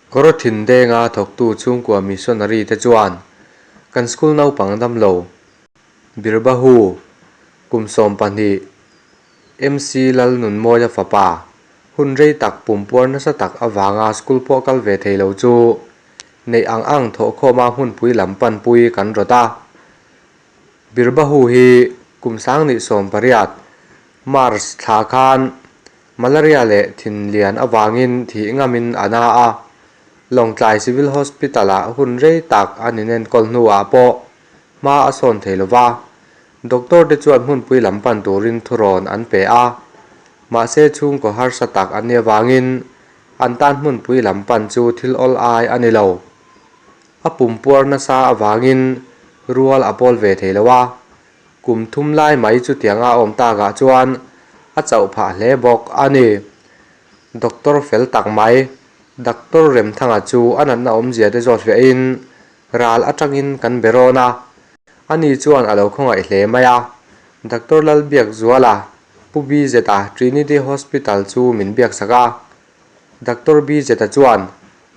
Kawrawthin denga thawktu chhungkua missionary te chuan kan school naupang damlo Birbahu kum 12 MC Lalnunmawia fapa hun rei tak pumpuar nasa tak avanga school pawh kal ve thei lo chu neih ang ang thawhkhawma hmunpui lam panpui kan rawt a. Birbahu hi kum 2018 March thla khan Malaria leh thin lian avangin thih ngamin a na a, Lawngtlai Civil Hospital-ah hun rei tak an inenkawl hnuah pawh hma a sawn thei lo va, doctor te chuan hmunpui lam pan turin thurawn an pe a, mahse chhungkaw harsa tak an nih avangin an tan hmunpui lam pan chu thil awl ai a ni lo. A pumpuar nasa avangin rual a pawl ve thei lo a, Kum thum lai mai chutianga a awm takah chuan a chauh phah hle bawk a ni. Doctor fel tak mai, Doctor Remthanga chu a natna awmzia te zawt fiahin ral atangin kan be rawn a. Ani chuan a lo khawngaih hle mai a. Doctor Lalbiakzuala, Pu BZ-a Trinity Hospital chu min biaksak a. Doctor BZ-a chuan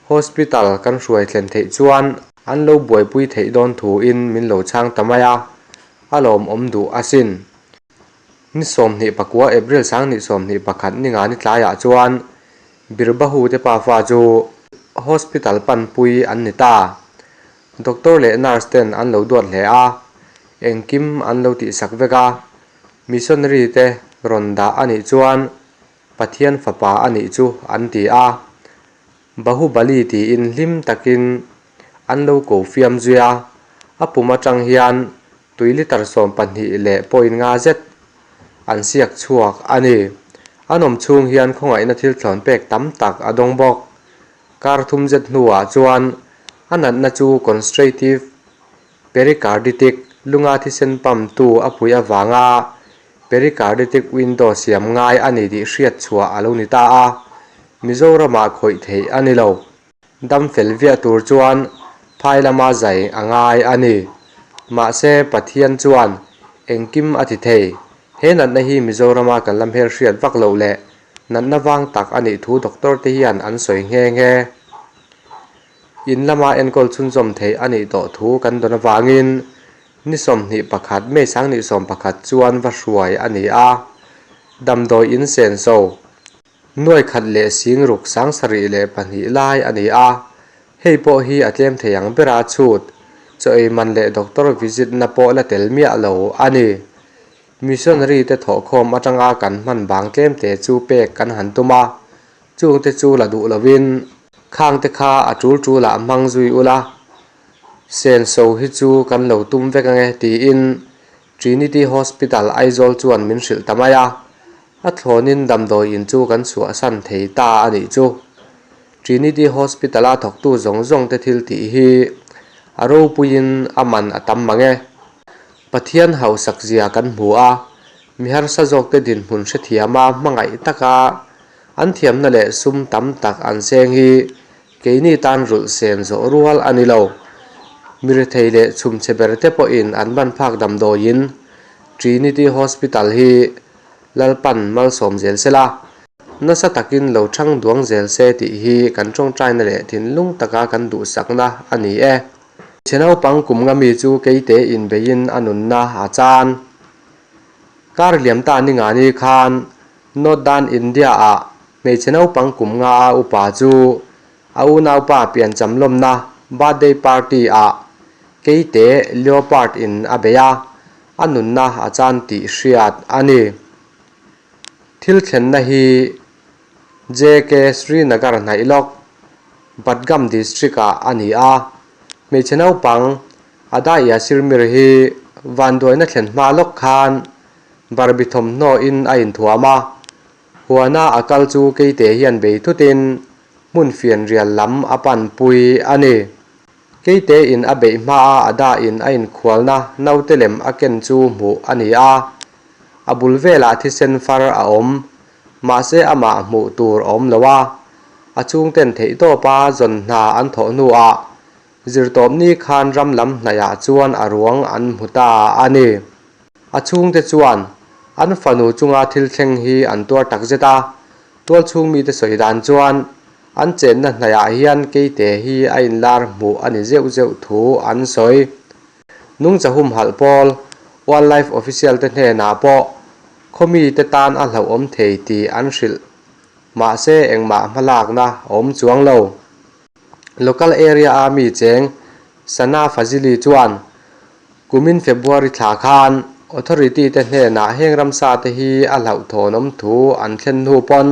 Hospital kan hruai thlen theih chuan an lo buaipui theih dawn thuin min lo chhang ta mai a, a lawmawm duh asin. Ni 29 April 2021 ni nga ni tlaiah chuan Birbahu te pafa chu hospital panpui an ni ta. Doctor leh nurse ten an lo duat hle a, engkim an lo tihsak vek a, missionary te rawn dah a nih chuan Pathian fapa a nih chu an ti a, Bahubali tiin hlim takin an lo ko fiam zui a, a pum atang hian tui litre 12 leh point nga zet an siak chhuak a ni. An awm chhung hian khawngaihna thil thlawn pek tam tak a dawng bawk. Kar thum zet hnuah chuan a natna chu constrative Pericarditic lunga thisen pump tu a pui avanga pericarditic window siam ngai a ni tih hriat chhuah a lo ni ta a, Mizoramah khawih theih a ni lo. Dam fel viah tur chuan phai lama zai a ngai a ni. Mahse, Pathian chuan engkim a ti thei. He natna hi Mizorama kan la hmel hriat vak loh leh natna vang tak a nih thu doctor te hian an sawi nghe nghe. In lama enkawl chhunzawm theih a nih tawh thu kan dawn avangin ni 21 May 2011 chuan va hruai a ni a, damdawi in senso nuai khat leh sing ruk 72 lai a ni a, hei pawh hi a tlem thei ang bera chhut chaw ei man leh doctor visit na pawh la tel miah lo a ni. Missionary te thawhkhawm atanga kan hman bang tlem te chu pek kan han tum a, Chungte chu la duh lovin khangte kha a tul tulah hmang zui ula, senso hi chu kan lo tum vek ange tiin Trinity Hospital Aizawl chuan min hrilh ta mai a, a thlawnin damdawi in chu kan chhuahsan thei ta a nih chu. Trinity Hospital-a thawktu zawng zawng te thil tih hi a ropuiin a man a tam mang e. Pathian hausak zia kan hmu a, mi harsa zawkte dinhmun hrethiama hmangaih taka An thiamna leh sum tam tak an seng hi keini tan rulh sen zawh rual a ni lo. Mi rethei leh chhumchhe ber te pawhin an ban phak damdawiin Trinity Hospital hi Lalpan malsawm zel se la, nasa takin lo thang duang zel se tih hi kan tawngtaina leh thinlung taka kan duhsakna a ni e. Chhe naupang kum nga mi chu keite inbeiin a nunna a chan. Kar liam ta ni nga ni khan Northern India-ah hmeichhe naupang kum nga a upa chu a unaupa piancham lawmna birthday party-ah keite leopard in a bei a, a nunna a chan tih hriat a ni. Thil thlenna hi JK Srinagar hnaih lawk Budgam district-ah a ni a, hmeichhe naupang Ada Yasir Mir hi vanduaina thlen hma lawk khan Barbie thawmhnaw in a inthuam a, huana a kal chu keite hian bei thutin hmun fian rial lam a panpui a ni. Keite in a beih hma a a dah in a inkhualna naute lem a ken chu hmuh a ni a, a bul velah thisen far a awm, mahse amah hmuh tur a awm lo a, a chhungten theihtawpa zawn hna an thawh hnuah Zirtawpni khan ram lam hnaihah chuan a ruang an hmu ta a ni. A chhungte chuan an fanu chunga thil thleng hi an tuar tak zet a, tual chhung mite sawi dan chuan An chenna hnaihah hian keite hi a inlar hmuh a ni zeuh zeuh thu an sawi. Nungcha humhalh pawl, Wildlife official te hnenah pawh khawmite tan a hlauhawm thei tih an hrilh. Mahse engmah hmalakna a awm chuang lo. Local area a mi cheng Sana Fazili chuan kumin February thla khan authority te hnenah heng ramsa te hi a hlauhthawnawm thu an thlen hnu pawn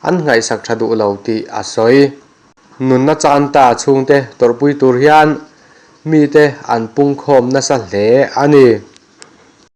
an ngaihsak tha duh lo tih a sawi. Nunna chanta chhungte tawrhpui tur hian mite an pungkhawm nasa hle a ni.